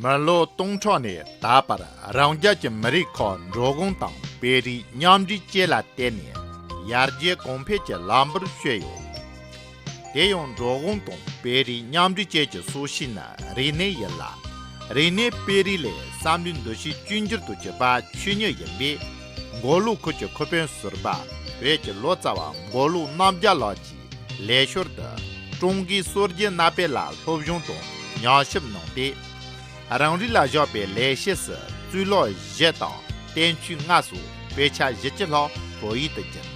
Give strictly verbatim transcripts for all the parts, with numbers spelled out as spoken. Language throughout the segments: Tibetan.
མི་ལོ་སྟོང་ཕྲག་ནས་ད་བར་རང་རྒྱལ་གྱི་མི་རིགས་ཁག་འགྲོ་སྒོམ་དང་སྤེལ་རེས་མཉམ་འབྲེལ་བཅས་ལ་བརྟེན་ནས་ཡར་རྒྱས་གོང་འཕེལ་གྱི་ལམ་བུར་བསྐྱོད་ཡོད། དེ་ཡང་འགྲོ་སྒོམ་དང་སྤེལ་རེས་མཉམ་འབྲེལ་བཅས་ཀྱི་སྲོག་ཤིང་ནི་རིག་གནས་ཡིན་ལ། རིག་གནས་སྤེལ་རེས་ལས་བསམ་བློའི་འདུ་ཤེས་བཅོས་བསྒྱུར་དུ་གྱུར་པ་ཆོས་ཉིད་ཡིན་པས། མགོ་ལོག་ཁུལ་གྱི་ཁུལ་དཔོན་ཟུར་པ་བོད་ཀྱི་ལོ་ཙཱ་བ་མགོ་ལོག་རྣམ་རྒྱལ་ལགས་ཀྱིས་ལེགས་ཤོར་དུ་ཀྲུང་གོའི་སྲོལ་རྒྱུན་གནའ་དཔེ་ལ་སློབ་སྦྱོང་དང་ཉམས་ཞིབ་གནང་སྟེ། རང་རིགས་ལ་བཞག་པའི་ལེགས་བཤད་སུ་གཙུག་ལག་བཞི་དང་བསྟན་བཅོས་ལྔ་སོགས་དཔེ་ཆ་བཞི་བཅུ་ལྷག་བོད་ཡིག་ཏུ་བསྒྱུར།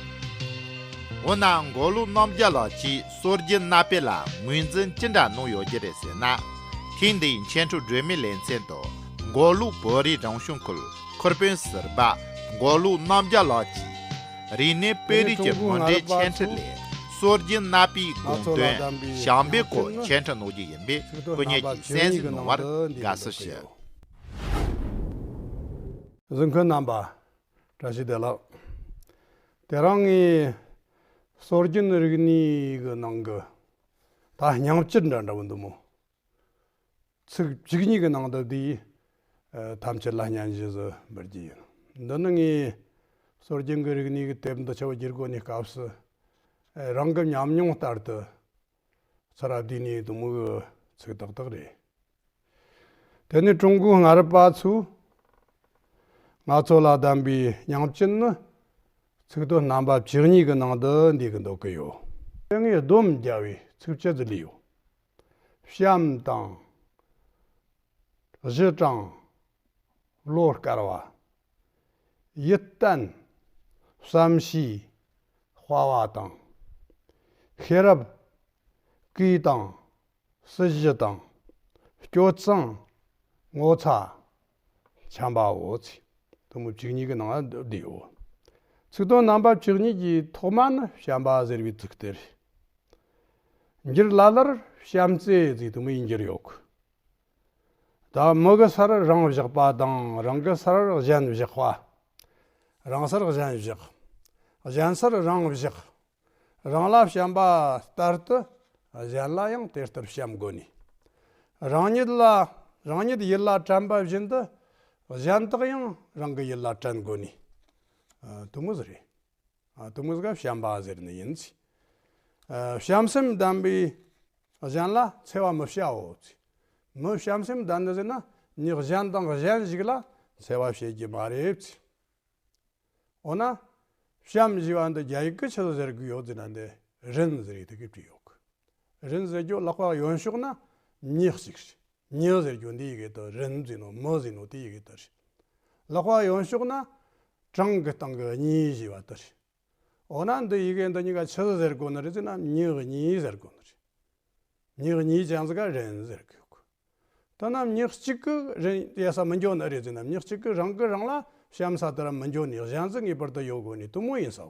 འོ་ན་མགོ་ལོག་རྣམ་རྒྱལ་ལགས་ཀྱིས་སྲོལ་རྒྱུན་གནའ་དཔེ་ལ་ངོས་འཛིན་ཅི་འདྲ་གནང་ཡོད་རྒྱུ་རེད་ཟེར་ན། ཐེངས་འདིའི་འཆད་ཁྲིད་སྒྲོན་མེའི་ལེ་ཚན་དུ་མགོ་ལོག་བོད་རིགས་རང་སྐྱོང་ཁུལ་ཁུལ་དཔོན་ཟུར་པ་མགོ་ལོག་རྣམ་རྒྱལ་ལགས་ཀྱིས། རིག་གནས་སྤེལ་རེས་ཀྱི་མུ་འབྲེལ་འཆད་ཁྲིད་ལས་སྲོལ་རྒྱུན་གནའ་དཔེའི་དགོངས་དོན་བྱམས་པའི་སྐོར་འཆད་ཁྲིད་གནང་རྒྱུ་ཡིན་པས། སྐུ་ཉིད་ཀྱིས་གསན་གཟིགས་གནང་བར་དགའ་བསུ་ཞུ། གཟིགས་མཁན་རྣམ་པ། བཀྲ་ཤིས་བདེ་ལེགས། དེ་རིང་ངས་སྲོལ་རྒྱུན་རིག་གནས་ཀྱི་ནང་གི་ད་སྙིང་བཅུད་འདྲ་འདྲ་བོ་འདུག་མོ། ཚིག་བཅུ་གཉིས་ཀྱི་ནང་དུ་འདིའི་ཐམས་ཅད་ལ་སྙན་ཞུ་ཟིག་འབུལ་རྒྱུ་ཡིན། འདི་ནི་ངས་སྲོལ་རྒྱུན་གྱི་རིག་གནས་ཀྱི་དེབ་འདི་ཆ་བོ་བསྒྱུར་གོ་ནས་སྐབས་སུ་རང་གི་ཉམས་མྱོང་ལྟར་དུ་ཚུར་བསྡུས་ནས་འདུག་མོ་གི་ཚིག་ཏག་ཏག་རེད། དེ་ནི་ཀྲུང་གོའི་སྔ་རབས་པ་ཚོས་ང་ཚོ་ལ་གདམས་པའི་སྙིང་བཅུད་ནི་ཚིག་དོན་རྣམ་པ་བཅུ་གཉིས་ཀྱི་ནང་དུ་འདུས་ཀྱི་འདུག་གི་ཡོད། དེ་ངས་སྡོམ་རྒྱག་པའི་ཚིག་བཅད་ཟིག་ལས་ཡོད། བྱམས་དང་། གཞི་དྲང་། བློ་དཀར་བ། ཡིད་བརྟན། བསམ་ཤེས། དཔའ་བ་དང་། ཤེས་རབ། གུས་དང་། སྲི་ཞུ་དང་། སྤྱོད་གཙང་། ངོ་ཚ། བྱམས་པའོ་ཚེ། དེ་མོ་བཅུ་གཉིས་ཀྱི་ནང་ལ་འདུས་ཡོད། ཚིག་དོན་རྣམ་པ་བཅུ་གཉིས་ཀྱི་ཐོག་མ་ནི་བྱམས་པ་ཟེར་བའི་ཚིག་དེ་རེད། འགྱུར་ལ་ལར་བྱམས་བརྩེ་ཟེར་དེ་མོ་ཡིན་འགྱུར་ཡོད་གི། ད་མི་གི་སར་རང་བཞག་པ་དང་རང་གི་སར་གཞན་བཞག་པ། རང་སར་གཞན་བཞག་གཞན་སར་རང་བཞག་རང་ལ་བྱམས་པ་ལྟར་དུ་གཞན་ལ་ཡང་དེ་ལྟར་བྱམས་དགོས་ནི། རང་ཉིད་ལ་རང་ཉིད་ཡིད་ལ་དྲན་པ་བཞིན་དུ་གཞན་དག་ཡང་རང་གི་ཡིད་ལ་དྲན་དགོས་ནི། ཨ། དེ་མོ་ཟིག་རེད། ཨ། དེ་མོ་ཟིག་ག་བྱམས་པ་ཟེར་ནི་ཡིན། ཨ། བྱམས་སེམས་ལྡན་པས་གཞན་ལ་འཚེ་བ་མི་བྱའོ། མི་བྱམས་སེམས་ལྡན་ནི་ཟེར་ན་མྱི་གཞན་དང་གཞན་ཞིག་ལ་འཚེ་བ་བྱེད་རྒྱུ་མ་རེད། འོ་ན། བྱམས་ཞེས་པ་འདི་རྒྱ་ཡིག་གི་ཆི་ཟེར་གི་ཡོད་ཟེར་ན་འདི་རིན་ཟེར་ཡིག་དེ་གིས་བྲིས་ཡོད་གི། རིན་ཟེར་རྒྱུ་ལག་པ་གཡོན་ཕྱོགས་ན་མྱི་གཅིག་མྱི་ཟེར་རྒྱུ་འདི་ཡི་གེ་དེ་རིན་ཟེར་ནོ་མི་ཟེར་ནོ་དེ་ཡི་གེ་དེ་རེད། ལག་པ་གཡོན་ཕྱོགས་ན་གྲངས་ཀྱི་སྟེང་གི་གཉིས་ཞེས་པ་དེ་རེད། འོ་ན་འདི་ཡི་གེ་འདི་གཉིས་ཀ་ཆི་ཟེར་གོ་ནི་རེད་ཟེར་ན་མྱི་གཉིས་ཟེར་གོ་ནི་རེད། མྱི་གཉིས་ཅན་ཟིག་ག་རིན་ཟེར་གི་ཡོད་གི། ད་ནམ་མྱི་གཅིག་གིས་རིན་ཡེ་ས་མི་འགྱོ་ནི་རེད་ཟེར་ན། མྱི་གཅིག་གིས་རང་གིས་རང་ལ་བྱམས་ས་དེ་ར་མི་འགྱོ་ནི། གཞན་ཟིག་ངེས་པར་དུ་ཡོད་དགོས་ནི་དེ་མོ་ཡིན་ས་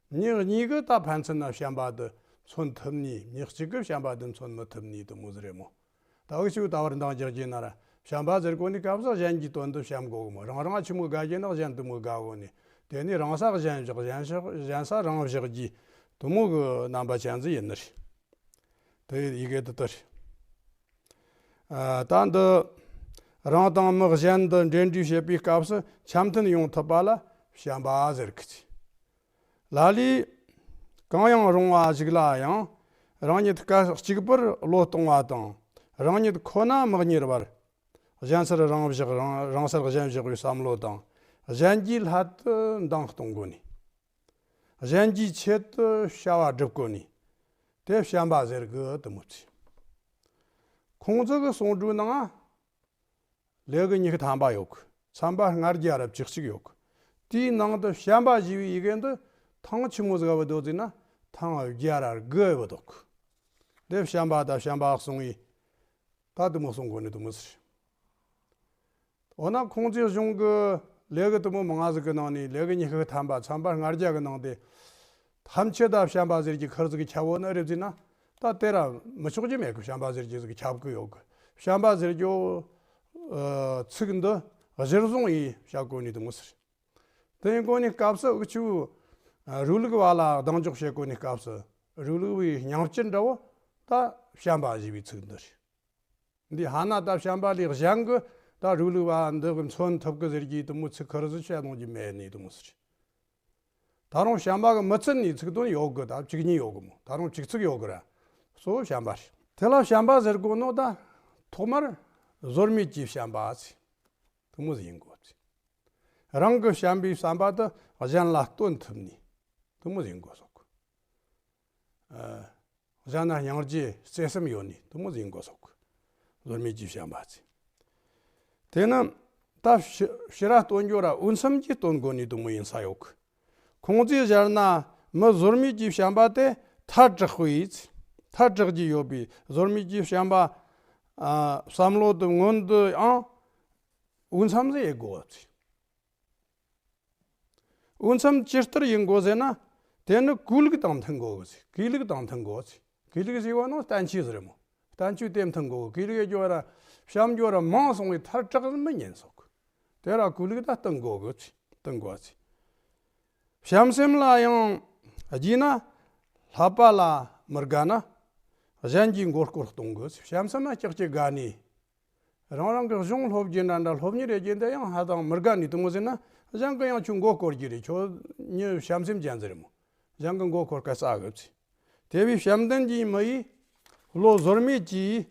གི། མྱི་གཉིས་གིས་ད་ཕན་ཚུན་ན་བྱམས་པ་དེ་མཚོན་ཐུབ་ནི། མྱི་གཅིག་གིས་བྱམས་པ་དེ་མཚོན་མི་ཐུབ་ནི་དེ་མོ་ཟིག་རེད་མོ། ད་འུ་ཆོས་ད་བར་འདང་རྒྱག་རྒྱུ་ན་ར་བྱམས་པ་ཟེར་གོ་ནི་སྐབས་སུ་གཞན་གྱི་དོན་དུ་བྱམས་དགོས་གི་མོ། རང་རང་ཆི་མོ་དགའ་རྒྱུ་ན་གཞན་དེ་མོ་དགའ་གོ་ནི། དེ་ནི་རང་ས་གཞན་བཞག་གཞན་ས་གཞན་ས་རང་བཞག་རྒྱུ་དེ་མོ་གི་རྣམ་པ་ཅན་ཟིག་ཡིན་ནི་རེད། དེ་ཡི་གེ་དེ་ལྟར། ཨ། ད་འདི་རང་དང་མི་གཞན་དུ་འབྲེལ་འདྲིས་བྱེད་པའི་སྐབས་སུ་འཆམ་མཐུན་ཡོང་ཐུབ་པ་ལ་བྱམས་པ་ཟེར་གི། ལ་ལས་གང་ཡང་རུང་བ་ཞིག་ལ་ཡང་རང་ཉིད་སྐད་གཅིག་པུར་བློ་གཏོང་བ་དང་། རང་ཉིད་ཁོ་ན་མི་གཉེར་བར་གཞན་སར་རང་བཞག་རང་རང་སར་གཞན་བཞག་པའི་བསམ་བློ་དང་། གཞན་གྱི་སླད་དུ་འདང་གཏོང་དགོས་ནི། གཞན་གྱི་ཆེད་དུ་བྱ་བ་སྒྲུབ་དགོས་ནི། དེ་བྱམས་པ་ཟེར་གི་དེ་མོ་ཚེ། ཁུང་ཙི་གི་གསུང་སྒྲོས་ནང་ལས་ཀྱི་ཉི་ཤུ་ཐམ་པ་ཡོད་གི། ཚན་པ་ལྔ་བརྒྱ་ར་བཅུ་གཅིག་ཡོད་གི། དེའི་ནང་དུ་བྱམས་པ་ཞེས་པའི་ཡི་གེ་འདི་ཐེངས་ཆི་མོ་ཟིག་བུད་འདུག་ཟེར་ན་ཐེངས་བརྒྱ་ར་དགུ་བུད་འདུག། དེ་བྱམས་པ་དང་བྱམས་པ་གསུང་བའི་ད་དེ་མོ་གསུང་དགོས་ནི་དེ་མོ་ཟེར། འོ་ན་ཁུང་ཙི་གཞུང་གི་ལས་ཀྱི་དེ་མོ་མང་ང་ཟིག་གི་ནང་ནས་ལས་ཀྱི་ཉི་ཤུ་ཐམ་པ་ཚན་པ་ལྔ་བརྒྱ་གི་ནང་དེ་ཐམས་ཅད་ད་བྱམས་པ་ཟེར་གྱི་ཁུར་ཟིག་གི་ཁྱབ་བོ་ནི་རེད་ཟེར་ན་ད་དེ་ར་མི་ཆོག་རྒྱུ་མེད་གི། བྱམས་པ་ཟེར་གྱི་ཟིག་གི་ཁྱབ་གི་ཡོད་གི། བྱམས་པ་ཟེར་རྒྱུ་ཨ་ཚིག་འདི་གཞིར་བཟུང་ཡིས་བྱ་དགོས་ནི་དེ་མོ་ཟེར། དེ་ཡིན་དགོས་ནི་སྐབས་སུ་འུ་ཆོས་རུས་ལུགས་པ་ལ་གདེང་འཇོག་བྱེད་དགོས་ནི་སྐབས་སུ་རུས་ལུགས་པའི་སྙིང་བཅུད་འདྲ་བོ་ད་བྱམས་པ་ཞེས་པའི་ཚིག་འདི་རེད། འདི་ཧ་ན་ད་བྱམས་པ་ལས་གཞན་གི་ད་རིགས་ལུགས་པ་འདི་གི་མཚོན་ཐུབ་གི་ཟེར་གྱི་དེ་མོ་ཚིག་ཁུར་ཟིག་བཤད་གཏོང་རྒྱུ་མེད་ནི་དེ་མོ་ཟེར། ད་རུང་བྱམས་པ་གི་མི་ཚུལ་ནི་ཚིག་དོན་ཡོད་གི། ད་བཅུ་གཉིས་ཡོད་གི་མོ། ད་རུང་བཅུ་གཅིག་ཡོད་གི་ར། གཙོ་བོ་བྱམས་པ་རེད། དེ་ལ་བྱམས་པ་ཟེར་གོ་ནོ་ད་ཐོག་མར་བཟོད་མེད་ཀྱི་བྱམས་པ་ཟེར། དེ་མོ་ཟིག་ཡིན་དགོས་ཟེར། རང་གི་བྱམས་པའི་བསམ་པ་དེ་གཞན་ལ་སྟོན་ཐུབ་ནི་དེ་མོ་ཟིག་ཡིན་དགོས་ཟེར་གོ། ཨ། གཞན་ན་སྙིང་རྗེ་བརྩེ་སེམས་ཡོད་ནི་དེ་མོ་ཟིག་ཡིན་དགོས་ཟེར་གོ། བཟོད་མེད་ཀྱི་བྱམས་པ་ཟེར། དེ་ནི་ད་ཕྱི་ཕྱི་ར་སྟོན་རྒྱུ་ར་འོས་འཚམ་གྱིས་སྟོན་དགོས་ནི་དེ་མོ་ཡིན་ས་ཡོད་གི། ཁོང་ཚོས་སྦྱར་ན་མི་བཟོད་མེད་ཀྱི་བྱམས་པ་དེ་ཐལ་དྲགས་པའི་ཚེ། ཐལ་དྲགས་ཀྱི་ཡོད་པའི་བཟོད་མེད་ཀྱི་བྱམས་པ། ཨ། བསམ་བློ་དེ་མངོན་དུ་ཡང་འོས་འཚམ་ཟིག་ཡེད་དགོས་པ་ཚེ། འོས་འཚམ་ཇི་ལྟར་ཡིན་དགོས་ཟེར་ན། དེ་ནི་གུས་ལུགས་དང་མཐུན་དགོས་ཟེར། གུས་ལུགས་དང་མཐུན་དགོས་ཟེར། གུས་ལུགས་ཟེར་བ་ནི་བསྟན་བཅོས་ཟེར་མོ། བསྟན་བཅོས་དེ་མཐུན་དགོས། གུས་ལུགས་ཡེད་རྒྱུ་ར་བྱམས་རྒྱུ་ར་མང་སོང་བའི་ཐལ་དྲགས་མི་ཉན་ཟེར་གོ། དེ་ར་གུས་ལུགས་དང་མཐུན་དགོས་གི། མཐུན་དགོས་ཟེར། བྱམས་སེམས་ལ་ཡང་རྒྱུས་ན་བསླབ་པ་ལ་མི་དགའ་ན་གཞན་གྱི་མགོ་སྐོར་གཏོང་གི། བྱམས་སེམས་ལ་ཀྱག་ཀྱིག་དགའ་ནས། རང་རང་གི་གཞུང་སློབ་རྒྱུ་འདྲ་འདྲ་སློབ་གཉེར་ཡེད་རྒྱུ་འདི་ཡང་ཧ་ཅང་མི་དགའ་ནི་དེ་མོ་ཟེར་ན། གཞན་གི་ཡང་ཁྱོད་མགོ་སྐོར་རྒྱུ་རེད། ཁྱོད་མྱི་བྱམས་སེམས་ཅན་ཟིག་རེད་མོ། གཞན་གི་མགོ་སྐོར་དཀའ་ས་གི་ཚེ། དེ་བས་བྱམས་ལྡན་གྱི་མི་ཡིས་བློ་བཟོད་མེད་ཀྱིས་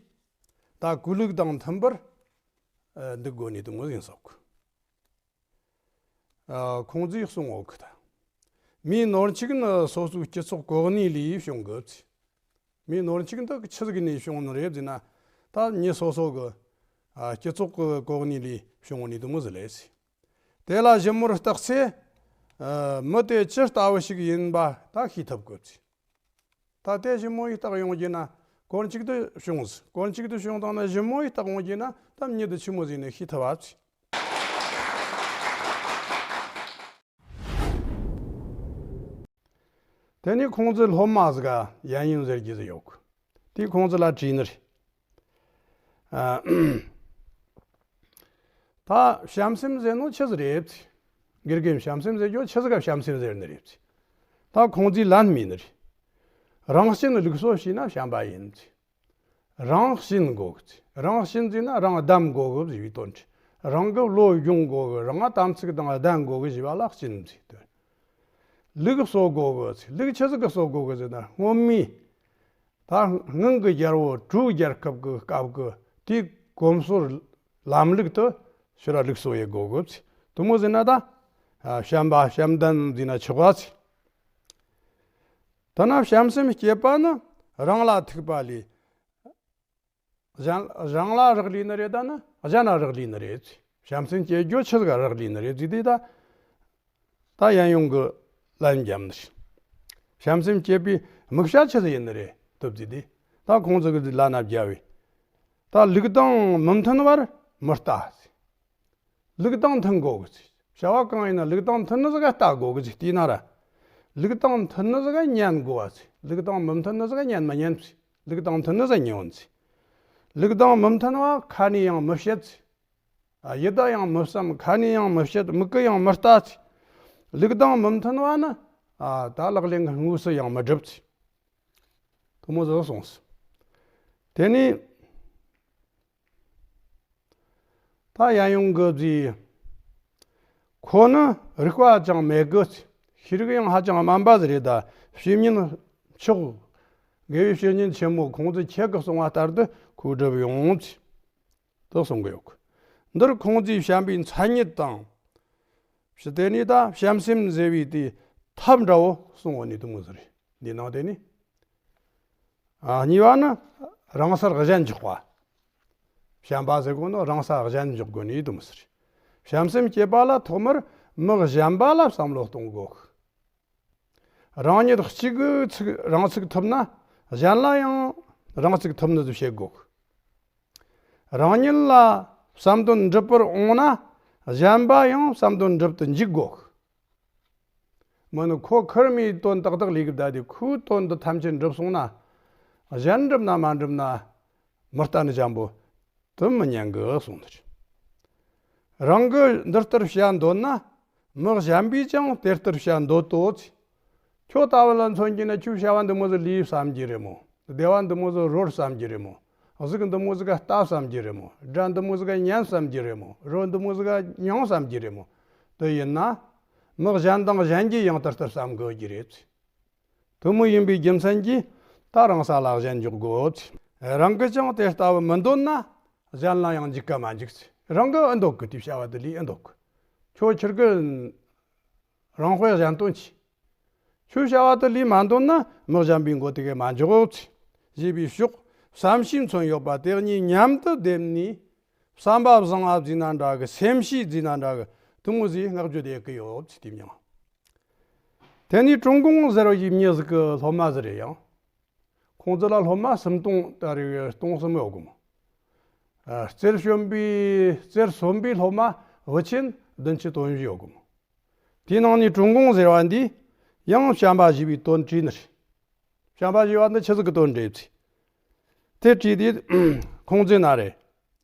ད་གུས་ལུགས་དང་མཐུན་པར་འདུག་དགོས་ནི་དེ་མོ་ཡིན་ཟེར་གོ། ཨ། ཁོང་ཚོས་གསུངས་ཡོད་གི། ད་མིའི་ནོར་འཆུག་ནི་སོ་སོའི་སྤྱི་ཚོགས་གོ་གནས་ལས་བྱུང་གི་ཚེ། མིའི་ནོར་འཆུག་འདི་ཆི་ཟིག་ནས་བྱུང་ནི་རེད་ཟེར་ན། ད་མྱི་སོ་སོ་གི། ཨ། སྤྱི་ཚོགས་ཀྱི་གོ་གནས་ལས་བྱུང་ནི་དེ་མོ་ཟིག་ལས་ཟེར། དེ་ལ་ཞིབ་མོར་བརྟགས་ཚེ། ཨ། མི་དེ་ཅི་ལྟ་བུ་ཞིག་ཡིན་པ་ད་ཤེས་ཐུབ་གི་ཚེ། ད་དེ་ཞིབ་མོ་ཡིས་བརྟགས་ཡོང་རྒྱུ་ན་གོར་གཅིག་ཏུ་བྱུང་ཟེར། གོར་གཅིག་ཏུ་བྱུང་བཏང་ན་ཞིབ་མོ་ཡིས་བརྟགས་ཡོང་རྒྱུ་ན་ད་མྱི་དེ་ཆི་མོ་ཟིག་ནས་ཤེས་ཐུབ་བ་ཚེ། དེ་ནས་ཁོང་ཚོའི་སློབ་མ་ཟིག་ག་ཡན་ཡུན་ཟེར་གྱི་ཟིག་ཡོད་གི། དེས་ཁོང་ཚོ་ལ་དྲིས་ནི་རེད། ཨ། ད་བྱམས་སེམས་ཟེར་ནོ་ཆི་ཟིག་རེད། དགེ་རྒན་བྱམས་སེམས་ཟེར་རྒྱུ་ཆི་ཟིག་ག་བྱམས་སེམས་ཟེར་ནི་རེད། ད་ཁོང་ཚོས་ལན་སྨྲས་ནི་རེད། རང་གཅུན་ལུགས་སྲོལ་བྱས་ན་བྱམས་པ་ཡིན། རང་གཅུན་དགོས་གི། རང་གཅུན་ཟེར་ན་རང་བདམས་དགོས་གི་ཞེས་པའི་དོན་རེད། རང་གི་བློ་སྦྱོང་དགོས་གི། རང་དམ་ཚིག་དང་ལྡན་དགོས་གི་ཞེས་པ་ལ་གཅུན་ཟེར་དོན། ལུགས་གསོ་དགོས་གི། ལུགས་ཆི་ཟིག་གི་གསོ་དགོས་གི་ཟེར་ན། སྔོན་མའི་ད་སྔོན་གི་རྒྱལ་པོ་གྲུའི་རྒྱལ་ཁབ་ཀྱི་སྐབས་ཀྱི་དེའི་གོམས་སྲོལ་ལམ་ལུགས་དེ་ཕྱིར་ལུགས་གསོ་ཡེད་དགོས་གི། དེ་མོ་ཟེར་ན་ད། ཨ། བྱམས་པ་བྱམས་ལྡན་ཟེར་ན་ཆོག་པ་ཚེ། ཐ་ན་བྱམས་སེམས་བསྐྱེད་པ་ནི་རང་ལ་ཐུག་པ་ལས། གཞན། རང་ལ་རག་ལས་ནི་རེད། ད་ནི་གཞན་ལ་རག་ལས་ནི་རེད། བྱམས་སེམས་བསྐྱེད་རྒྱུ་ཆི་ཟིག་ག་རག་ལས་ནི་རེད་ཟེར་དུས་ད། ད་ཡན་ཡོང་གི་ལན་བརྒྱབ་ནི་རེད། བྱམས་སེམས་བསྐྱེད་པའི་དམིགས་བྱ་ཆི་ཟིག་ཡིན་ནི་རེད་འདུག་ཟེར་དུས། ད་ཁོང་ཚོ་གིས་ལན་བརྒྱབ་པས། ད་ལུགས་དང་མི་མཐུན་པར་མི་ལྟ། ལུགས་དང་མཐུན་དགོས་གི། བྱ་བ་གང་ཡིན་ན་ལུགས་དང་མཐུན་ནི་ཟིག་ག་ལྟ་དགོས་གི། བལྟས་ན་ར། ལུགས་དང་མཐུན་ནི་ཟིག་ག་ཉན་དགོས་པ་ཚེ། ལུགས་དང་མི་མཐུན་ནི་ཟིག་ག་ཉན་མི་ཉན་ཚེ། ལུགས་དང་མཐུན་ནི་ཟིག་ག་ཉན་ཚེ། ལུགས་དང་མི་མཐུན་པ་ཁ་ནས་ཡང་མི་བཤད་ཚེ། ཨ། ཡི་དམ་ཡང་མི་བསམ། ཁ་ནས་ཡང་མི་བཤད། མིག་གིས་ཡང་མི་ལྟ་ཚེ། ལུགས་དང་མི་མཐུན་པ་ནི། ཨ། ད་ལག་ལེན་གྱི་དངོས་སུ་ཡང་མི་སྒྲུབ་ཚེ། དེ་མོ་ཟིག་གསུངས་སོ། དེ་ནས། ད་ཡན་ཡོང་གི་ཟེར། ཁོ་ནི་རིག་པ་ཅང་མེད་གི། ཤེས་རིག་ཡང་ཧ་ཅང་དམན་པ་ཟིག་རེད། ད་བཤེས་གཉེན་མཆོག། དགེ་བའི་བཤེས་གཉེན་ཆེན་མོ་ཁོང་ཚོས་ཁྱེད་ཀྱིས་གསུངས་པ་ལྟར་དུ་ཁོས་སྒྲུབ་ཡོང་ཚེ། དེ་གསུང་གི་ཡོད་གི། འདིར་ཁོང་ཚོས་བྱམས་པའི་མཚན་ཉིད་དང་། ཕྱི་དེ་ནས་ད་བྱམས་སེམས་ཟེར་བའི་དེའི་ཐབས་འདྲ་བོ་གསུང་བ་ནི་དེ་མོ་ཟིག་རེད། འདི་ནང་དེ་ནས། ཨ། གཉིས་པ་ནི་རང་སར་གཞན་འཇོག་པ། བྱམས་པ་ཟེར་གོ་ནོ་རང་སར་གཞན་འཇོག་དགོས་ནི་དེ་མོ་ཟིག་རེད། བྱམས་སེམས་བསྐྱེད་པ་ལ་ཐོག་མར་མི་གཞན་པ་ལ་བསམ་བློ་གཏོང་དགོས། རང་ཉིད་གཅིག་གིས་ཚུགས། རང་ཚུགས་ཐུབ་ན་གཞན་ལ་ཡང་རང་ཚུགས་ཐུབ་ནི་ཟིག་བྱེད་དགོས། རང་ཉིད་ལ་བསམ་དོན་འགྲུབ་པར་འོང་ན་གཞན་པ་ཡང་བསམ་དོན་འགྲུབ་ཏུ་འཇུག་དགོས། མིན་ནི་ཁོ་ཁེར་མོའི་དོན་ཏག་ཏག་ལས་གི་བསྡད་དེ། ཁོའི་དོན་དེ་ཐམས་ཅད་འགྲུབ་སོང་ན། གཞན་འགྲུབ་ན་མ་འགྲུབ་ན་མི་ལྟ་ནི་འཇམ་པོ་དེ་མི་ཉན་གི་གསུངས་ནི་རེད། རང་གིས་འདི་ལྟར་བྱ་འདོད་ན་མི་གཞན་པས་ཀྱང་དེ་ལྟར་བྱ་འདོད་དོ། ཁྱོད་ལྟ་བུ་ལ་མཚོན་གྱི་ན་ཁྱོའི་བྱ་བ་འདི་མོ་ཟིག་ལས་བསམ་གྱི་རེད་མོ། བདེ་བ་འདི་མོ་ཟིག་རོལ་བསམ་གྱི་རེད་མོ། གཟུགས་འདི་མོ་ཟིག་ག་ལྟ་བསམ་རྒྱུ་རེད་མོ། སྒྲ་འདི་མོ་ཟིག་ག་ཉན་བསམ་རྒྱུ་རེད་མོ། རོ་འདི་མོ་ཟིག་ག་མྱོང་བསམ་རྒྱུ་རེད་མོ། དེ་ཡིན་ན། མི་གཞན་དང་གཞན་གྱིས་ཡང་དེ་ལྟར་བསམ་དགོས་རྒྱུ་རེད། དེ་མོ་ཡིན་པའི་རྒྱུ་མཚན་གྱིས་ད་རང་ས་ལ་གཞན་འཇོག་དགོས། རང་གིས་ཀྱང་དེ་ལྟ་བུ་མི་འདོད་ན། གཞན་ལ་ཡང་འཇིགས་ཀ་མ་འཇིགས། རང་གིས་ཨེ་འདོད་གི། དེ་བྱ་བ་དེ་ལས་ཨེ་འདོད་གི། ཁྱོད་ཁྱེར་གི། རང་དཔེ་གཞན་སྟོན་གྱིས། ཁྱོད་བྱ་བ་དེ་ལས་མ་འདོད་ན་མི་གཞན་པའི་མགོ་དེ་གས་མ་འཇོག་ཅེས་པའི་ཕྱོགས་བསམ་ཤེས་མཚོན་ཡོད་པ་དེ་གཉིས་མཉམ་དུ་བསྡེབས་ནས། བསམ་པ་བཟང་བ་བརྩིས་ན་འདྲ་གི། སེམས་ཤེས་བརྩིས་ན་འདྲ་གི། དེ་མོ་ཟིག་བསྔགས་བརྗོད་ཡེད་གི་ཡོད་ཅེས་དེ་མྱང་། དེ་ནས་ཀྲུང་གུང་ཟེར་བ་ཡི་མྱི་ཟིག་གི་སློབ་མ་ཟིག་རེད་ཡང་། ཁོང་ཚོ་ལ་སློབ་མ་སུམ་སྟོང་ད་རེ་སྟོང་གསུམ་ཡོད་གི་མོ། ཨ། རྩེར་སོན་པའི་རྩེར་སོན་པའི་སློབ་མ་དབུ་ཆེན་བདུན་ཅུ་དོན་བཞི་ཡོད་གི་མོ། དེའི་ནང་ནས་ཀྲུང་གུང་ཟེར་བ་འདིས་ཡང་བྱམས་པ་ཞེས་པའི་དོན་བྲིས་ནི་རེད། བྱམས་པ་ཞེས་པ་འདི་ཆི་ཟིག་གི་དོན་རེད་ཟེར། དེ་བྲིས་ཏེ་ཁོང་ཚོས་ན་རེ།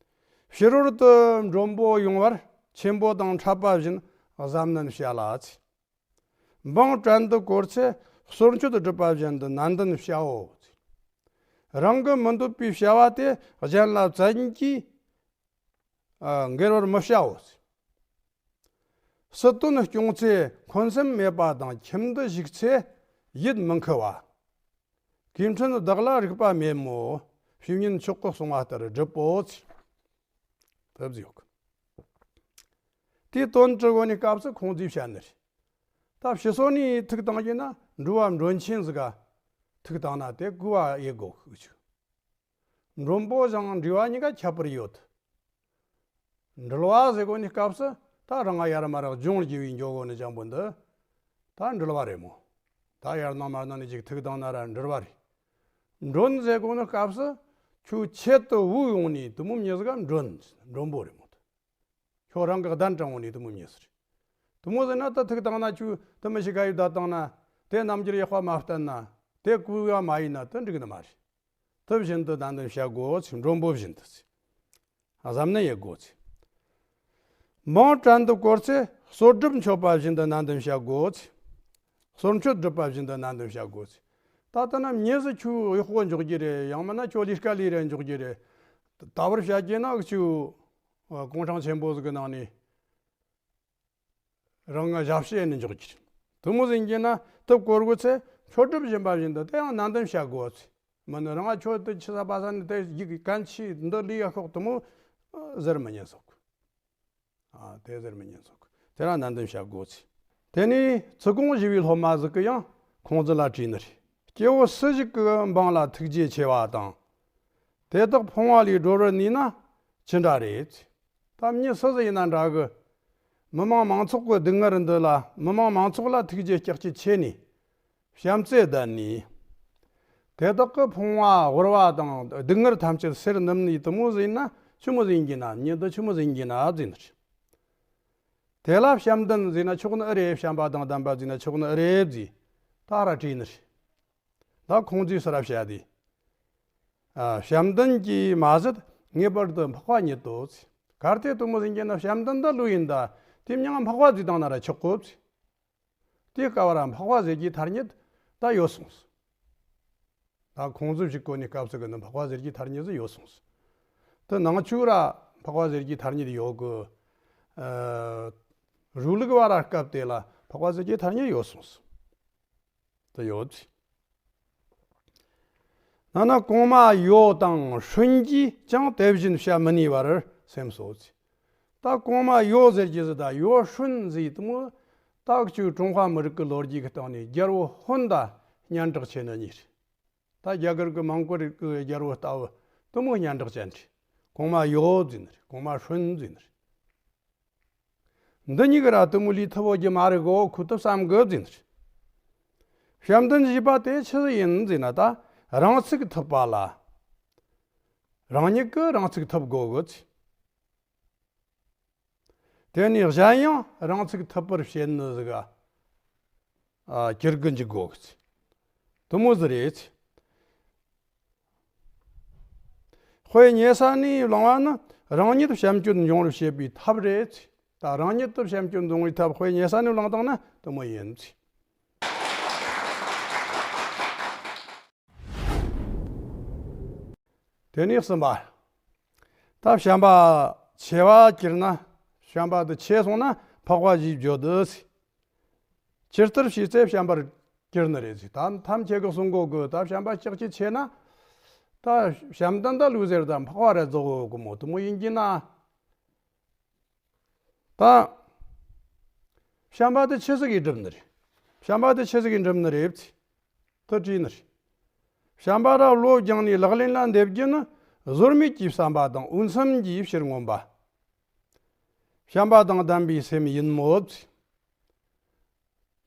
ཕྱི་རོལ་དུ་མགྲོན་པོ་ཡོང་བར་ཆེན་པོ་དང་འཕྲད་པ་བཞིན་གཟབ་ནན་བྱ་ལ་ཟེར། འབངས་བྲན་དུ་བཀོལ་ཚེ་སོར་ཆུད་སྒྲུབ་པ་བཞིན་དུ་ནན་ཏན་བྱའོ། རང་གི་མི་འདོད་པའི་བྱ་བ་དེ་གཞན་ལ་བཙན་གྱིས། ཨ། འགེལ་བར་མི་བྱའོ། སྲིད་དོན་སྐྱོང་ཚེ་འཁོན་སེམས་མེད་པ་དང་། ཁྱིམ་དུ་ཞུགས་ཚེ་ཡིད་མི་འཁུལ་བ། གུས་ཕྲན་བདག་ལ་རིག་པ་མེད་མོ། བཤེས་གཉེན་མཆོག་གིས་གསུངས་པ་ལྟར་སྒྲུབ་པོ་ཟེར། དེ་བཟོ་གི། དེའི་དོན་དྲི་གོ་ནི་སྐབས་སུ་ཁོང་ཚོས་བཤད་ནི་རེད། ད་ཕྱི་སོ་ནས་ཐུག་བཏང་རྒྱུ་ན་འགྲུལ་བ་མགྲོན་ཆེན་ཟིག་ག་ཐུག་བཏང་ན་དེ་གུས་པ་ཡེད་དགོས་ཤིག་མགྲོན་པོ་དང་འགྲུལ་བ་གཉིས་ཀ་ཁྱད་པར་ཡོད། འགྲུལ་བ་ཟེར་གོ་ནི་སྐབས་སུ་ད་རང་ང་ཡར་མར་ལྗོངས་རྒྱུ་བའི་འགྱོ་གོ་ནི་ཅང་པོ་འདི་ད་འགྲུལ་བ་རེད་མོ། ད་ཡར་ནང་མར་ནང་ནས་ཅིག་ཐུག་བཏང་ན་ར་འགྲུལ་བ་རེད། མགྲོན་ཟེར་གོ་ནི་སྐབས་སུ་ཁྱོད་ཆེད་དུ་བོས་ཡོང་ནི་དེ་མོ་མྱི་ཟིག་ག་མགྲོན། མགྲོན་པོ་རེད་མོ། ཁྱོད་རང་གི་གདན་དྲངས་ཡོང་ནི་དེ་མོ་མྱི་ཟིག་རེད། དེ་མོ་ཟེར་ན་ད་ཐུག་བཏང་ན་ཁྱོད་དེ་མི་ཞིག་ག་ཡོད་ད་བཏང་ན་དེ་རྣམ་འགྱུར་ཡག་པ་མ་བསྟན་ན་དེ་གུས་པ་མ་ཡིན་ན་དེ་འགྲིག་ནི་མ་རེད། དེ་བཞིན་དུ་ནན་ཏན་བྱ་དགོས་ཟེར། མགྲོན་པོ་བཞིན་དུ་ཟེར། གཟབ་ནན་ཡེད་དགོས་ཟེར། འབངས་བྲན་དུ་བཀོལ་ཚེ་སོར་སྒྲུབ་མཆོད་པ་བཞིན་དུ་ནན་ཏན་བྱ་དགོས་ཟེར། སོར་མཆོད་སྒྲུབ་པ་བཞིན་དུ་ནན་ཏན་བྱ་དགོས་ཟེར། ད་ལྟ་ན་མྱི་ཟིག་ཁྱོད་གཡོག་པོ་འཇོག་རྒྱུ་རེད། ཡང་མིན་ན་ཁྱོད་ལས་ཀ་ལས་རན་འཇོག་རྒྱུ་རེད། ད་བར་བྱ་རྒྱུ་ན་ཁྱོད་གུང་ཁྲན་ཆེན་པོ་ཟིག་གི་ནང་ནས། རང་ང་ཞབས་ཕྱི་ནས་འཇོག་རྒྱུ་རེད། དེ་མོ་ཟིག་ཡིན་ན་དེ་བཀོལ་དགོས་ཚེ་མཆོད་སྒྲུབ་བཞིན་པ་བཞིན་དུ་དེ་ཡང་ནན་ཏན་བྱ་དགོས་ཚེ། མིན་ན་རང་ང་ཁྱོད་དེ་ཆི་ས་པ་ས་ནས་དེ་ཡིག་གན་ཆི་འདི་ལས་ཡ་ཤོག་དེ་མོ་ཟེར་མི་ཉན་སོག་ཨ། དེ་ཟེར་མི་ཉན་སོག་དེ་རང་ནན་ཏན་བྱ་དགོས་ཚེ། དེ་ནས་ཚུལ་གོང་ཞུ་བའི་སློབ་མ་ཟིག་གིས་ཡང་ཁོང་ཚོ་ལ་དྲིས་ནི་རེད། སྐྱེ་བོ་སུ་ཞིག་གིས་འབངས་ལ་ཐུགས་རྗེ་ཆེ་བ་དང་། དེ་དག་ཕོངས་པ་ལས་སྒྲོལ་བར་ནུས་ན་ཅི་འདྲ་རེད། ད་མྱི་སུ་ཟིག་ཡིན་ན་འདྲ་གི། མི་དམངས་མང་ཚོགས་ཀྱི་སྡུག་བསྔལ་འདི་ལ་མི་དམངས་མང་ཚོགས་ལ་ཐུགས་རྗེ་ལྕགས་ཀྱི་ཆེ་ནས་བྱམས་བརྩེ་ལྡན་ནས། དེ་དག་གི་ཕོངས་པ་དབུལ་བ་དང་སྡུག་བསྔལ་ཐམས་ཅད་སེལ་ནུས་ནི་དེ་མོ་ཟིག་ཡིན་ན་ཆི་མོ་ཟིག་ཡིན་གྱི་ན། མྱི་འདི་ཆི་མོ་ཟིག་ཡིན་གྱི་ན་ཟེར་ནི་རེད། དེ་ལ་བྱམས་ལྡན་ཟེར་ན་ཆོག་ནི་ཨེ་རེད། བྱམས་པ་དང་ལྡན་པ་ཟེར་ན་ཆོག་ནི་ཨེ་རེད་ཟེར། ད་ར་དྲིས་ནི་རེད། ད་ཁོང་ཚོས་ཟེར་ར་བཤད་དེ། ཨ། བྱམས་ལྡན་གྱིས་མ་ཟད་ངེས་པར་དུ་འཕགས་པ་ཉིད་དོ་ཟེར། གལ་ཏེ་དེ་མོ་ཟིག་ཡིན་གྱི་ན་བྱམས་ལྡན་ད་ལོས་ཡིན་ད། དེ་མྱིང་འཕགས་པ་ཟེར་བཏང་ན་ར་ཆོག་གོ་ཟེར། དེ་སྐབས་ར་འཕགས་པ་ཟེར་རྒྱུའི་ཐ་སྙད་ད་ཡོད་སོང་ཟེར། ད་ཁོང་ཚོ་ཞིག་གོ་ནས་སྐབས་སུ་གི་ནི་འཕགས་པ་ཟེར་རྒྱུའི་ཐ་སྙད་ཟིག་ཡོད་སོང་ཟེར། དེ་ནང་ཆོས་ར་འཕགས་པ་ཟེར་རྒྱུའི་ཐ་སྙད་ཡོད་གི། ཨ། རུའུ་ལུགས་པ་ར་སྐབས་དེ་ལ་འཕགས་པ་ཟེར་རྒྱུའི་ཐ་སྙད་ཡོད་སོང་ཟེར། དེ་ཡོད་ཟེར། ན་ན་གོང་མ་ཡོ་དང་ཧྲུན་གྱིས་ཀྱང་དེ་བཞིན་བྱ་མི་ནུས་པར་སེམས་སོ་ཟེར། ད་གོང་མ་ཡོ་ཟེར་རྒྱུ་ཟིག་ད་ཡོ་ཧྲུན་ཟེར་དེ་མོ་ད་ཅིག་ཀྲུང་ཧྭ་མི་རིགས་ཀྱི་ལོ་རྒྱུས་ཀྱི་སྟེང་ནས་རྒྱལ་པོ་ཧོན་ད་སྙན་གྲགས་ཆེ་ནི་གཉིས་རེད། ད་རྒྱ་གར་གྱི་མང་གོ་རིགས་ཀྱི་རྒྱལ་པོ་ལྟ་བུ་དེ་མོ་སྙན་གྲགས་ཅན་རེད། གོང་མ་ཡོ་ཟེར་ནི་རེད། གོང་མ་ཧྲུན་ཟེར་ནི་རེད། འདི་གཉིས་ཀྱི་ར་དེ་མོ་ལས་ཐུབ་བོ་རྒྱུ་མ་རེད་གོ། ཁོ་ཐུབ་བསམ་གི་ཟེར་ནི་རེད། བྱམས་ལྡན་ཞེས་པ་དེ་ཆི་ཟིག་ཡིན་ཟེར་ན་ད་རང་ཚུགས་ཐུབ་པ་ལ་རང་ཉིད་ཀྱིས་རང་ཚུགས་ཐུབ་དགོས་གི་ཟེར། དེ་ནས་གཞན་ཡང་རང་ཚུགས་ཐུབ་པར་བྱེད་ནི་ཟིག་ག་ཨ། གྱུར་གི་འཇུག་དགོས་གི་ཟེར། དེ་མོ་ཟིག་རེད་ཟེར། དཔེ་ཉེ་ས་ནས་བླངས་པ་ནི་རང་ཉིད་བྱམས་སྐྱོན་འབྱུང་བར་བྱེད་པའི་ཐབས་རེད་ཟེར། ད་རང་ཉིད་དུ་བྱམས་སྐྱོན་འབྱུང་བའི་ཐབས་དཔེ་ཉེ་ས་ནས་བླངས་བཏང་ན་དེ་མོ་ཡིན་ཟེར། དེ་ནས་གསུམ་པ། ད་བྱམས་པ་ཆེ་བ་གྱུར་ན། བྱམས་པ་དེ་ཆེ་སོང་ན་འཕགས་པ་བཞིའི་རྒྱུ་དེ། ཇི་ལྟར་བྱས་ཚེ་བྱམས་པར་གྱུར་ནི་རེད་ཟེར། ད་ཐམས་ཅད་ཀྱིས་གསུང་གོ་གི། ད་བྱམས་པ་ལྕགས་ཀྱུ་ཆེ་ན། ད་བྱམས་ལྡན་ད་ལུས་ཟེར་ད་འཕགས་པ་ར་རྫོགས་གོ་གི་མོ། དེ་མོ་ཡིན་གྱི་ན། ད་བྱམས་པ་དེ་ཆི་ཟིག་གིས་འགྲུབ་ནི་རེད། བྱམས་པ་དེ་ཆི་ཟིག་གིས་འགྲུབ་ནི་རེད། དེ་དྲིས་ནི་རེད། བྱམས་པ་ར་བློ་སྦྱངས་ནས་ལག་ལེན་ལ་འདེབས་རྒྱུ་ནི། བཟོད་མེད་ཀྱི་བསམ་པ་དང་འོས་འཚམ་གྱི་ཕྱིར་མངོན་པ། བྱམས་པ་དང་ལྡན་པའི་སེམས་ཡིན་མོད།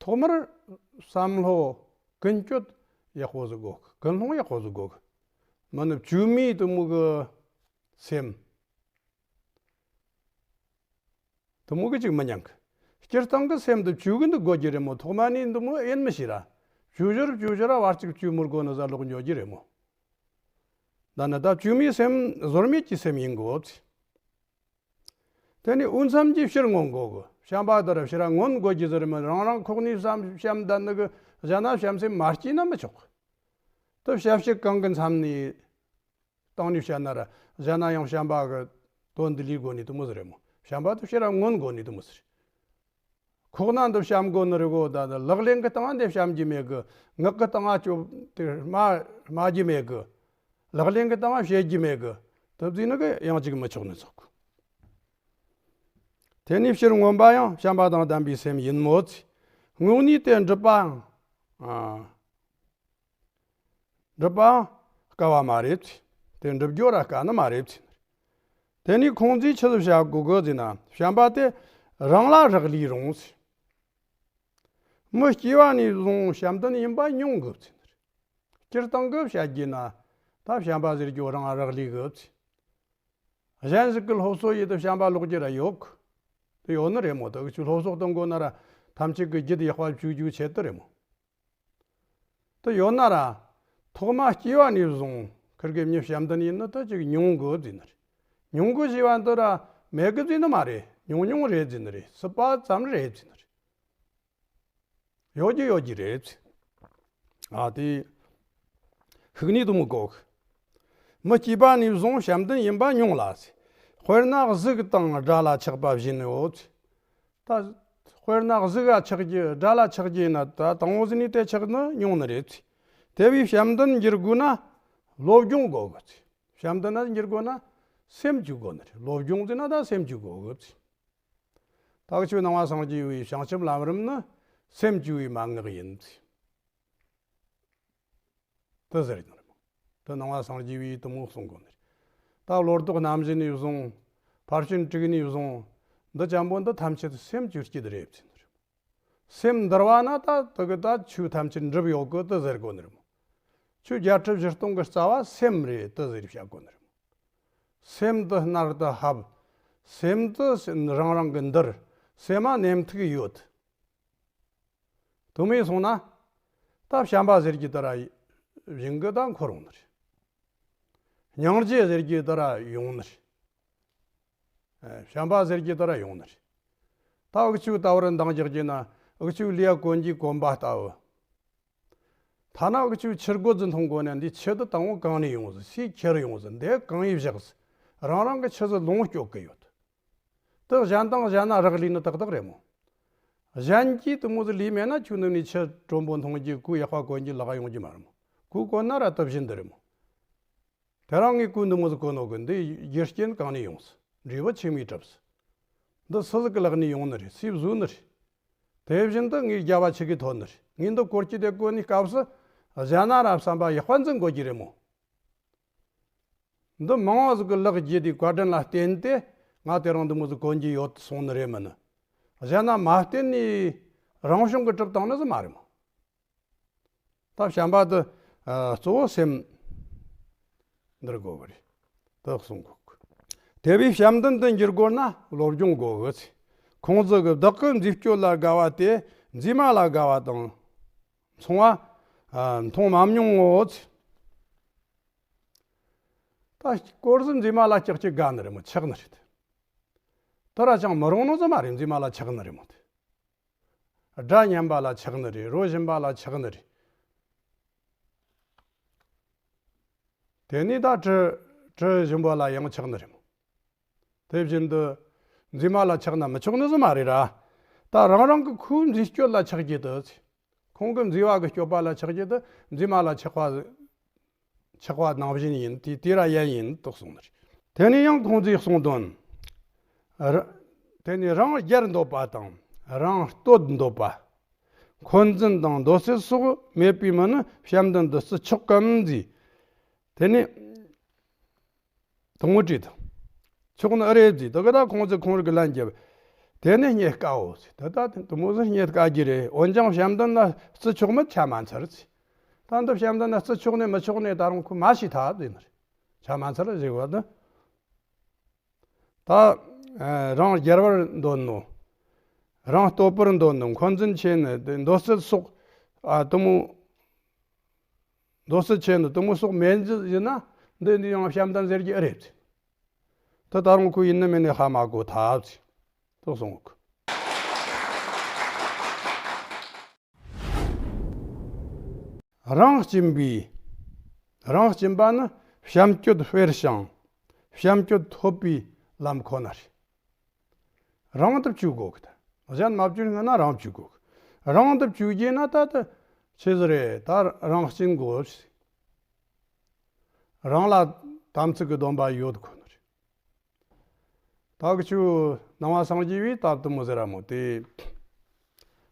ཐོག་མར་བསམ་བློ་ཀུན་སྤྱོད་ཡག་པོ་ཟིག་དགོས། ཀུན་སློང་ཡག་པོ་ཟིག་དགོས། མིན་ན་བཅོས་མའི་དེ་མོ་གི་སེམས། དེ་མོ་གི་ཅིག་མི་ཉན་གི། སྤྱིར་བཏང་གི་སེམས་འདི་བཅོས་གི་འདུག་དགོས་ཀྱི་རེད་མོ། ཐོག་མ་ནས་འདི་མོ་ཡིན་མི་ཤེས་ར། བཅོས་བཞིར་བཅོས་བཞིར་བར་གཅིག་བཅོས་མི་དགོས་ནི་ཟ་ལོག་འགྱོ་རྒྱུ་རེད་མོ། ད་ནི་ད་བཅོས་མའི་སེམས་བཟོད་མེད་ཀྱི་སེམས་ཡིན་དགོས། དེ་ནས་འོས་འཚམ་གྱི་ཕྱིར་མངོན་དགོས་གི། བྱམས་པ་དེ་ར་ཕྱིར་ར་མངོན་དགོས་ཀྱི་ཟེར་མི། རང་རང་ཁོག་ནས་བསམ་བྱམས་ལྡན་ནི་གི། གཞན་ན་བྱམས་སེམས་མ་སྐྱེས་ན་མི་ཆོག་གི། དེ་བྱ་བྱེད་གང་གི་མཚམས་ནས། སྟེང་ནས་བཤད་ན་ར། གཞན་ན་ཡང་བྱམས་པ་གི་དོན་འདི་ལས་དགོས་ནི་དེ་མོ་ཟིག་རེད་མོ། བྱམས་པ་དེ་ཕྱིར་ར་མངོན་དགོས་ནི་དེ་མོ་ཟིག་རེད། ཁོག་ན་འདི་བྱམས་དགོས་ནི་རེད་གོ། ད་ལག་ལེན་གི་སྟེང་འདི་བྱམས་རྒྱུ་མེད་གི། ངག་གི་སྟེང་སྤྱོད་དེ་སྨྲ་སྨྲ་རྒྱུ་མེད་གི། ལག་ལེན་གི་སྟེང་བྱེད་རྒྱུ་མེད་གི། དེ་བཟོས་ནི་གི་ཡང་ཅིག་མི་ཆོག་ནི་ཚོགས་གི། དེ་ནས་ཕྱིར་མངོན་པ་ཡང་བྱམས་པ་དང་ལྡན་པའི་སེམས་ཡིན་མོད། དངོས་གནས་དེ་འགྲུབ་པའང་། ཨ། འགྲུབ་པའང་དཀའ་བ་མ་རེད། དེ་འགྲུབ་རྒྱུ་ར་དཀའ་ནི་མ་རེད། དེ་ནས་ཁོང་ཚོས་ཆི་ཟིག་བྱ་དགོས་གི་ཟེར་ན། བྱམས་པ་དེ་རང་ལ་རག་ལས་རུང་། མི་སྐྱེ་བ་ནས་བཟུང་བྱམས་ལྡན་ཡིན་པ་མྱོང་དགོས་ཟེར། སྤྱིར་བཏང་གི་བཤད་རྒྱུ་ན། ད་བྱམས་པ་ཟེར་རྒྱུ་རང་རག་ལས་གི། གཞན་ཞིག་གི་སློབ་གསོ་ཡེ་དེ་བྱམས་པ་ལོག་རྒྱུ་ར་ཡོད་གི། དེ་ཡོད་ནི་རེད་མོ། དེ་གི་ཆུ་སློབ་གསོ་གཏོང་དགོས་ན་ར། ཐམས་ཅད་ཀྱི་རྒྱུད་ཡག་པ་བཅུག་རྒྱུའི་ཆེད་དུ་རེད་མོ། དེ་ཡོད་ན་ར། ཐོག་མ་སྐྱེ་བ་ནས་བཟུང་ཁིར་གི་མྱི་བྱམས་ལྡན་ཡིན་ནི་དེ་ཅིག་མྱོང་དགོས་ཟེར་ནི་རེད། མྱོང་དགོས་ཞེས་པ་འདི་ར་མེད་གི་ཟེར་ནི་མ་རེད། མྱོང་མྱོང་རེད་ཟེར་ནི་རེད། སྲིད་པ་ཙམ་རེད་ཟེར་ནི་རེད། ཡོད་ཀྱི་ཡོད་ཀྱི་རེད། ཨ་དེ། ཤུགས་ནི་དུ་མི་གོ། མི་སྐྱེས་པ་ནས་བཟུང་བྱམས་ལྡན་ཡིན་པ་མྱོང་ལ། དཔེར་ན་གཟུགས་དང་དགྲ་ལ་ཆགས་པ་བཞིན་ནོ། ད། དཔེར་ན་གཟུགས་ལ་ཆགས་རྒྱུ་དགྲ་ལ་ཆགས་རྒྱུ་ཡིན་ན། ད་དང་པོ་ཟིག་ནས་དེ་ཆགས་ནི་མྱོང་ནི་རེད། དེ་བས་བྱམས་ལྡན་འགྱུར་དགོས་ན་སློབ་སྦྱོང་དགོས་གི། བྱམས་ལྡན་ན་འགྱུར་དགོས་ན་སེམས་བཅོས་དགོས་ནི་རེད། སློབ་སྦྱོང་ཟེར་ན་ད་སེམས་བཅོས་དགོས་གི། ད་གི་ཆོས་ནང་པ་སངས་རྒྱས་པའི་བྱང་ཆུབ་ལམ་རིམ་ནི་སེམས་བཅོས་པའི་མན་ངག་ཡིན། དེ་ཟེར་གྱི་རེད། དེ་ནང་པ་སངས་རྒྱས་པས་དེ་མོ་གསུང་གོ་ནི་རེད། ད་བློ་ལྡོག་རྣམ་བཞི་ནས་བཟུང་། ཕར་ཕྱིན་དྲུག་ནས་བཟུང་། འདི་ཅན་པོ་འདི་ཐམས་ཅད་སེམས་བཅོས་རྒྱུ་དེ་རེད་ཟེར་ནི་རེད། སེམས་འདུལ་བ་ན་ད་དེ་གི་ད་ཆོས་ཐམས་ཅད་འགྲུབ་ཡོད་གི་དེ་ཟེར་གོ་ནི་རེད་མོ། ཆོས་བརྒྱད་ཁྲི་བཞི་སྟོང་གི་རྩ་བ་སེམས་རེད་དེ་ཟེར་བཤད་གོ་ནི་རེད་མོ། སེམས་དེ་རྣལ་དུ་ཕབ། སེམས་དེ་རང་རང་གི་འདུལ། སེམས་མ་ནེམ་ཐིག་ཡོད། དུ་མས་སོང་ན། ད་བྱམས་པ་ཟེར་གྱི་དེ་ར་བཞིན་གི་ད་འཁོར་ཡོང་ནི་རེད། སྙིང་རྗེ་ཟེར་གྱི་དེ་ར་ཡོང་ནི་རེད། ཨ། བྱམས་པ་ཟེར་གྱི་དེ་ར་ཡོང་ནི་རེད། ད་འུ་ཆོས་ད་བར་འདང་རྒྱག་རྒྱུ་ན་འུ་ཆོས་ལས་གོན་གྱི་གོན་པ་ལྟ་བུ། ཐ་ན་འུ་ཆོས་ཆུ་རྒོད་ཟིག་འཐུང་དགོས་ན་འདི་ཆུ་དེ་དང་པོ་གང་ནས་ཡོང་ཟིག་སུས་ཁྱེར་ཡོང་ཟིག་འདི་གང་ཡིན་བཞག་ཟིག་རང་རང་གི་ཆུ་ཟིག་ལོངས་སྤྱོད་གི་ཡོད། དེ་གཞན་དང་གཞན་ན་རག་ལས་ནི་ཏག་ཏག་རེད་མོ། གཞན་གྱིས་དེ་མོ་ཟིག་ལས་མེད་ན་ཁྱོད་འདི་ནས་ཆུ་དྲོན་པོ་འཐུང་རྒྱུ་གོས་ཡག་པ་གོན་རྒྱུ་ལག་ཡོང་རྒྱུ་མ་རེད་མོ། གོས་གོན་ན་ར་དེ་བཞིན་དུ་རེད་མོ། དེ་རིང་ངས་གོས་འདི་མོ་ཟིག་གོན་ནོ་གི་འདི་རྒྱུ་རྐྱེན་གང་ནས་ཡོང་ཟིག་འབྲས་བུ་ཆི་མོས་གྲུབ་ཟིག་འདི་སུ་ཟིག་གི་ལག་ནས་ཡོང་ནི་རེད། སུས་བཟོས་ནི་རེད། དེ་བཞིན་དུ་ངས་རྒྱལ་བ་ཆི་གིས་ཐོབ་ནི་རེད། ངས་འདི་གོར་གྱི་དེ་གོན་ནི་སྐབས་སུ་གཞན་ན་ར་བསམ་པ་ཡག་པ་འཛིན་དགོས་ཀྱི་རེད་མོ། འདི་མང་བ་ཟིག་གི་ལག་བརྒྱུད་དེ་བཀའ་དྲིན་ལ་བརྟེན་ཏེ་ང་དེ་རིང་འདི་མོ་ཟིག་གོན་གྱི་ཡོད་སོང་ནི་རེད་མིན་ནི། གཞན་ན་མ་བརྟེན་ནས་རང་བྱུང་གི་གྲུབ་བཏང་ནི་ཟིག་མ་རེད་མོ། ད་བྱམས་པ་དེ་ཨ་གཙོ་བོ་སེམས་འདིར་དགོས་པ་རེད། དེ་གསུང་དགོས་གི། དེ་བས་བྱམས་ལྡན་དུ་འགྱུར་དགོས་ན་སློབ་སྦྱོང་དགོས་གི། ཁོང་ཚོ་གི་བདག་གི་མཛེས་སྤྱོད་ལ་དགའ་བ་དེ་མཛེས་མ་ལ་དགའ་བ་དང་མཚུངས་པ་ཨ་མཐོང་མ་མྱོང་ངོ་། ད་སྐོར་ཟིག་མཛེས་མ་ལ་ལྕགས་ཀྱུ་དགའ་ནི་རེད་མོ། ཆགས་ནི་རེད། དེ་ར་ཅང་མི་རུང་ནོ་ཟིག་མ་རེད། མཛེས་མ་ལ་ཆགས་ནི་རེད་མོ། དེ་སྒྲ་སྙན་པ་ལ་ཆགས་ནི་རེད། རོ་ཞིམ་པ་ལ་ཆགས་ནི་རེད། དེ་ནས་ད་དྲི་ དྲི་ཞིམ་པོ་ལ་ཡང་ཆགས་ནི་རེད་མོ། དེ་བཞིན་དུ་མཛེས་མ་ལ་ཆགས་ན་མི་ཆོག་ནི་ཟིག་མ་རེད་ར། ད་རང་རང་གི་ཁོའི་མཛེས་སྤྱོད་ལ་ཆགས་རྒྱུ་དེ། ཁོང་གི་མཛེས་པ་གི་སྤྱོད་པ་ལ་ཆགས་རྒྱུ་དེ་མཛེས་མ་ལ་ཆགས་པ། ཆགས་པ་ནང་བཞིན་ཡིན། དེ་དེ་ར་ཡན་ཡིན་དུ་གསུངས་ནི་རེད། དེ་ནས་ཡང་ཁོང་ཚོས་གསུངས་དོན། ར། དེ་ནས་རང་རྒྱལ་འདོད་པ་དང་རང་བསྟོད་འདོད་པ། འཁོན་འཛིན་དང་འདོད་སྲེད་སོགས་མེད་པའི་མི་ནི་བྱམས་ལྡན་དུ་བརྩི་ཆོག་གམ་ཟེར། དེ་ནས་དང་པོ་དྲིས་དང་། ཆོག་ནི་ཨེ་རེད་ཟེར། དེ་ག་ད་ཁོང་ཚོས་ཁོང་རང་གི་ལན་རྒྱབ། དེ་ནས་རྙེད་དཀའོ་ཟེར། ད་ད་དེ་མོ་ཟིག་རྙེད་དཀའ་གི་རེད། འོན་ཀྱང་བྱམས་ལྡན་ལ་བརྩི་ཆོག་མིན་ཆ་མ་འཚལ་ཟེར། ད་འདི་བྱམས་ལྡན་ལ་བརྩི་ཆོག་ནི་མི་ཆོག་ནི་ད་རུང་ཁོས་མ་ཤེས་ཐལ་ཟེར་ནི་རེད། ཆ་མ་འཚལ་ཟེར་བ་ནི། ད་རང་རྒྱལ་བར་འདོད་ནོ། རང་བསྟོད་པར་འདོད་ནོ། འཁོན་འཛིན་ཆེ་ནི་འདོད་སྲེད་སོགས། ཨ་དེ་མོ། འདོད་སྲེད་ཆེ་ནི་དེ་མོ་སོགས་མེད་ཡིན་ན། འདི་འདི་ཡང་བྱམས་ལྡན་ཟེར་གྱི་ཨེ་རེད། དེ་ད་རུང་ཁོས་ཡིན་ནི་མིན་ནི་ཧ་མ་གོ་ཐལ། དེ་གསུངས། རང་གཅེས་པའི། རང་གཅེས་པ་ནི་བྱམས་སྤྱོད་སྤེལ་ཞིང་བྱམས་སྤྱོད་ཐོབ་པའི་ལམ་ཁོ་ན་རེད། རང་དུ་བཅོས་དགོས་གི། ད་གཞན་མ་བཅོས་སྔོན་ན་རང་བཅོས་དགོས་གི། རང་དུ་བཅོས་རྒྱུ་ན་ད་ད་ཆི་ཟིག་རེད། ད་རང་གཅེས་དགོས། རང་ལ་དམ་ཚིག་གི་སྡོམ་པ་ཡོད་དགོས་ནི་རེད། ད་གི་ཆུ་ནང་བ་སངས་རྒྱས་པས་ད་དེ་མོ་ཟེར་ར་མོ་དེ།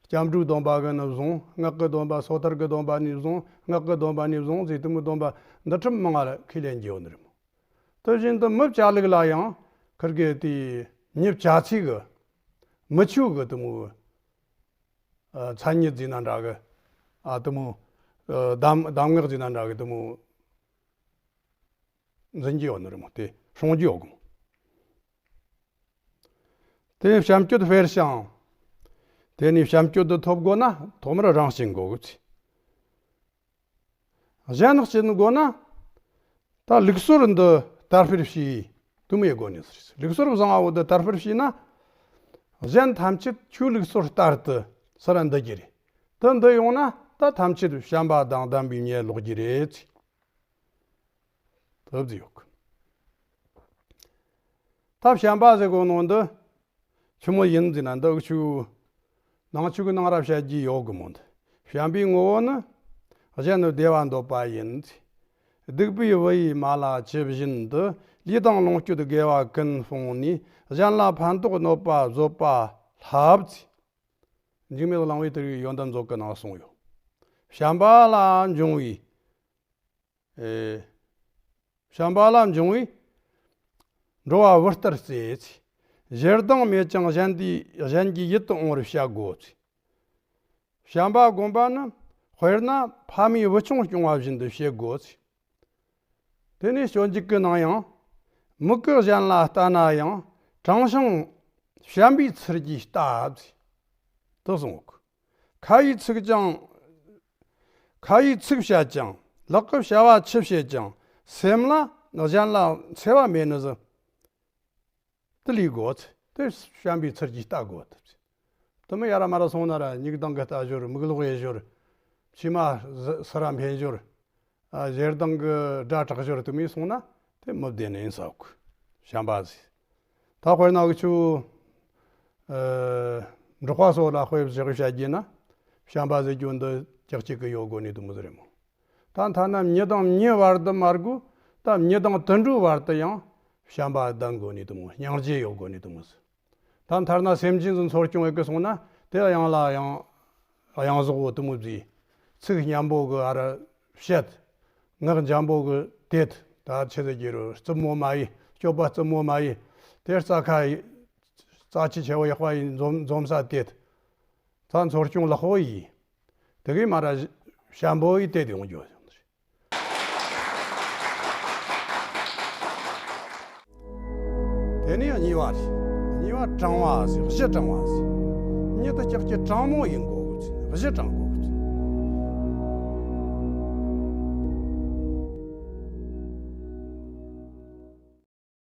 སྐྱབས་འགྲོའི་སྡོམ་པ་གི་ནི་བཟུང་། སྔགས་ཀྱི་སྡོམ་པ། སོ་ཐར་གྱི་སྡོམ་པ་ནས་བཟུང་། སྔགས་ཀྱི་སྡོམ་པ་ནས་བཟུང་ཟེར་དེ་མོ་སྡོམ་པ་འདི་ཁྲིམས་མང་ང་ལ་ཁས་ལེན་རྒྱུ་ཡོད་ནི་རེད་མོ། དེ་བཞིན་དུ་མི་བྱ་ལུག་ལ་ཡང་ཁིར་གི་དེ་མྱི་བྱ་ཚིག་གི་མི་ཆོས་གི་དེ་མོ། ཨ་མཚན་ཉིད་ཟེར་ན་འདྲ་གི། ཨ་དེ་མོ། ཨ་གདམས་གདམས་ངག་ཟེར་ན་འདྲ་གི་དེ་མོ། འཛིན་རྒྱུ་ཡོད་ནི་རེད་མོ། དེ་སྲུང་རྒྱུ་ཡོད་གི་མོ། དེ་བྱམས་སྤྱོད་སྤེལ་ཞིང་། དེ་ནས་བྱམས་སྤྱོད་དེ་ཐོབ་དགོས་ན་ཐོག་མར་རང་གཅེས་དགོས་གི་ཚེ། གཞན་གཅེས་དགོས་ན། ད་ལུགས་སྲོལ་འདི་དར་སྤེལ་བྱས། དེ་མོ་ཡེད་དགོས་ནི་ཟེར། ལུགས་སྲོལ་བཟང་བ་བོ་འདི་དར་སྤེལ་བྱས་ན། གཞན་ཐམས་ཅད་ཁྱོད་ལུགས་སྲོལ་ལྟར་དུ་ས་ར་འདུ་རྒྱུ་རེད། དེ་འདི་ཡོང་ན་ད་ཐམས་ཅད་བྱམས་པ་དང་ལྡན་པའི་མྱི་ལོག་རྒྱུ་རེད་ཚེ། དེ་བཟོ་ཡོད་གི། ད་བྱམས་པ་ཟེར་གོ་ནོ་འདི་ཆི་མོ་ཡིན་ཟེར་ན། འདི་ཆུ་ནང་ཆོས་གི་ནང་ར་བཤད་རྒྱུ་ཡོད་གི་མོ། འདི་བྱམས་པའི་ངོ་བོ་ནི། གཞན་བདེ་བ་འདོད་པ་ཡིན། སྡིག་པའི་བུ་ཡིས་མ་ལ་ཇི་བཞིན་དུ། ལུས་དང་ལོངས་སྤྱོད་དགེ་བ་ཀུན་སྤངས་ནས། གཞན་ལ་ཕན་ཐོགས་གནོད་པ་བཟོད་པ་བསླབ། འཇིགས་མེད་གླིང་པས་དེ་རིགས་ཡོན་ཏན་མཛོད་ཀྱི་ནང་གསུངས་ཡོད། བྱམས་པ་ལ་འབྱུང་བའི། ཨེ། བྱམས་པ་ལ་འབྱུང་བས་འགྲོ་བ་བུ་ལྟར་བརྩེ། ཞེ་སྡང་མེད་ཀྱང་གཞན་དེའི་གཞན་གྱི་ཡིད་དུ་འོང་བར་བྱ་དགོས། བྱམས་པ་བསྒོམ་པ་ནི་དཔེར་ན་ཕ་མས་བུ་ཆུང་སྐྱོང་བ་བཞིན་དུ་བྱེད་དགོས། དེ་ནས་སྤྱོད་འཇུག་གི་ནང་ཡང་། མིག་གིས་གཞན་ལ་ལྟ་ན་ཡང་། དྲང་ཞིང་བྱམས་པའི་ཚུལ་གྱིས་ལྟ། དེ་གསུངས། ཁ་ཡིས་ཚིག་ཀྱང་། ཁ་ཡིས་ཚིག་བཤད་ཀྱང་། ལག་གིས་བྱ་བ་ཅི་བྱེད་ཀྱང་། སེམས་ལ་གཞན་ལ་འཚེ་བ་མེད་ནི་ཟིག་དེ་ལས་དགོས། དེ་བྱམས་པའི་ཚུལ་གྱིས་ལྟ་དགོས། དེ་མི་ཡ་ར་མ་ར་སོང་ན་ར་མྱིག་མདངས་གིས་ལྟ་ཞོར། མིག་ལོག་ཡེ་ཞོར། མཆི་མ་ཟ་ཟ་ར་འཕེན་ཞོར། ཨ་ཞེ་སྡང་གི་སྒྲ་གྲགས་ཞོར་དུ་མི་སོང་ན་དེ་མི་བདེ་ནི་ཡིན་ས་གོ། བྱམས་པ་ཟེར། ད་དཔེར་ན་འུ་ཆོ། ཨ་འབྲོག་པ་སོགས་ལ་དཔེ་བཞག་བཤད་རྒྱུ་ན། བྱམས་པ་ཟེར་རྒྱུ་འདི་ཀྱག་ཀྱིག་གི་ཡོད་དགོས་ནི་དེ་མོ་ཟིག་རེད་མོ། ད་ཐ་ན་མྱི་དང་མྱི་བར་དུ་མ་དགོས། ད་མྱི་དང་དུད་འགྲོའི་བར་དུ་ཡང་བྱམས་པ་ལྡན་དགོས་ནི་དེ་མོ། སྙིང་རྗེ་ཡོད་དགོས་ནི་དེ་མོ་ཟིག་ད་མཐར་ན་སེམས་ཅན་ཚོ་འཚོ་སྐྱོང་ཡེ་གི་སོང་ན་དེ་གཡང་ལ་གཡང་གཡང་ཟོག་བོ་དེ་མོ་བཟོས། ཚིག་སྙན་པོ་གི་ཨ་ར་བཤད། ངག་འཇམ་པོ་གི་དེད། ད་ཆི་ཟེར་རྒྱུ་རེད། རྩུབ་མོ་མ་ཡེ། སྤྱོད་པ་རྩུབ་མོ་མ་ཡེ། དེ་རྩྭ་ཁ་ཡེ། རྩྭ་ཆུ་ཆེ་བོ་ཡག་པ་ཡེ། འཛོམས་འཛོམས་ས་དེད། ད་འཚོ་སྐྱོང་ལེགས་པོ་ཡེ། དེ་གི་མ་ར་བྱམས་པོ་ཡེ་དེད་ཡོང་རྒྱུ། དེ་ནས་གཉིས་པ་རེད། གཉིས་པ་དྲང་བ་ཟེར། གཞི་དྲང་བ་ཟེར། མྱི་དེ་ཀྱག་ཀྱིག་དྲང་མོ་ཡིན་དགོས། གཞི་དྲང་